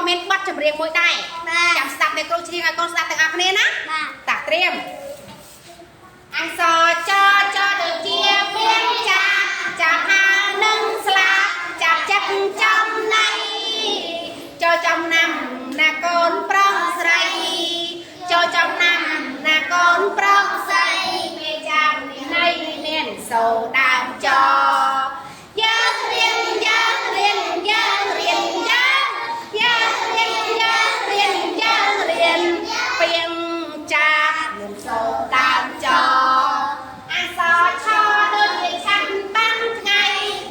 មានបទចម្រៀងមួយដែរ បាទ ចាំស្ដាប់អ្នកគ្រូច្រៀងឲ្យកូនស្ដាប់ទាំងអស់គ្នាណា បាទ តាត្រៀមអក្សរចចដូចជាពៀងចាចាប់ហានឹងស្លាចាប់ចិត្តចំណៃចូលចំណាំណាកូនប្រុសស្រីចូលចំណាំណាកូនប្រុសស្រីពេលចាំនេះណៃមានសូដើមចយើងរៀនយើងរៀនយើងរៀនយើងយើងរៀនយើងរៀនយើងរៀន ពីងចាមានសូដើមចអសឆដូចជាឆាន់បាំងថ្ងៃ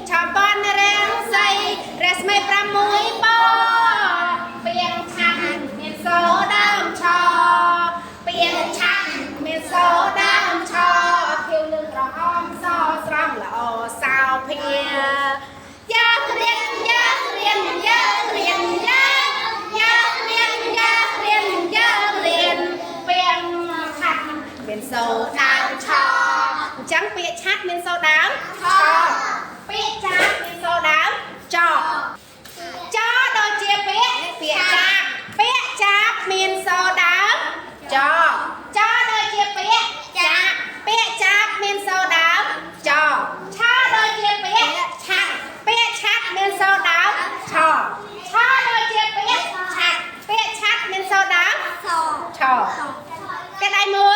ឆបនរាំងសីរស្មី6បពីងឆាន់មានសូដើមឆពីងឆាន់មានសូដើមឆខៀវលឿងក្រហមសស្រស់ល្អសោភាយើងរៀនយើងរៀនយើងរៀនយើងយើងរៀនយើងរៀនយើងរៀន ពាក្យឆាត់មានសូដើមឆអញ្ចឹងពាក្យឆាត់មានសូដើមឆពាក្យចាបមានសូដើមចចដូចជាពាក្យពាក្យចាបពាក្យចាបមានសូដើមចចដូចជាពាក្យចាបពាក្យចាបមានសូដើមចឆដូចជាពាក្យឆាត់ពាក្យឆាត់មានសូដើមឆឆដូចជាពាក្យឆាត់ពាក្យឆាត់មានសូដើម ស ឆគេដៃមួយ